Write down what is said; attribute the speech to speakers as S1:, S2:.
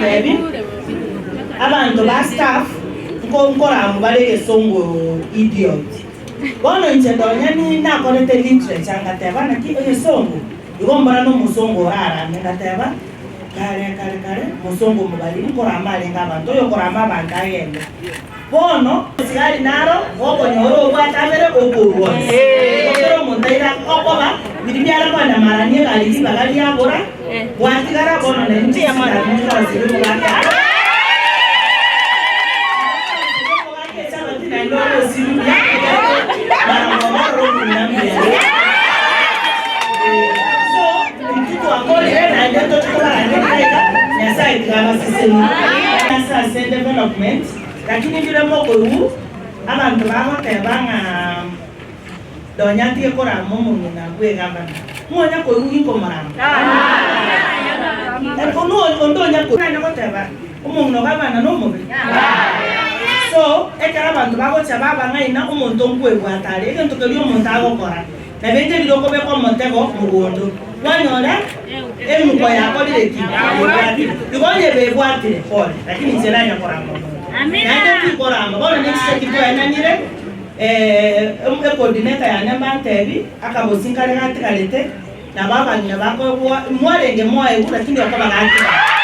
S1: kobatebi, abanto ba staff nko nkoramu bare egesongo idiot. Bono inche nonya ni nakorete literature ngateba naki egesongo, igo mbora na omosongo orarame ngateba kare kare kare mosongo omobariri nkorama arenge abanto, oyokorama abanto agende. Bono esigari naro gokonyora obwate abere okorua onsi. Igo kera omonto aire okoba, biria biare koenda marani egari ribaga riabora, gwatigara bono nainwe chisigari mokorosirie omogaka Omogaka echabati naende ore osiru buya ekero maragoba ororo omong'ina mbuya. So intwe twakorire naende toche tobarangerie iga, Nyasaye tiga abasesenie. Ase ase development. Lakini ndire mokoigwa abanto bagoteba ng'a nonya ntige korama omong'ina bw'egavana. Ng'onya koigwa ginkomorama? Onde onya koigwa nanye goteba omong'ina o gavana nomobe? So, ekero abanto bagocha babang'aina omonto nkwebwata are, egento keria omonto agokora, Nabo enchera okobekwa omotego mogondo, kwanyora emuko yakorire ki? Yebwatire. Igo onye bebwatire, pole, lakini inche nanya korama omonto. Naende tikorama. Bono ne chisegi twaenanire, ecoordinator yane mbantebi, akabosi nkare gatigarete, nabo abang'ina bakoegwa, mwarenge moegwe lakini okoba gatigara.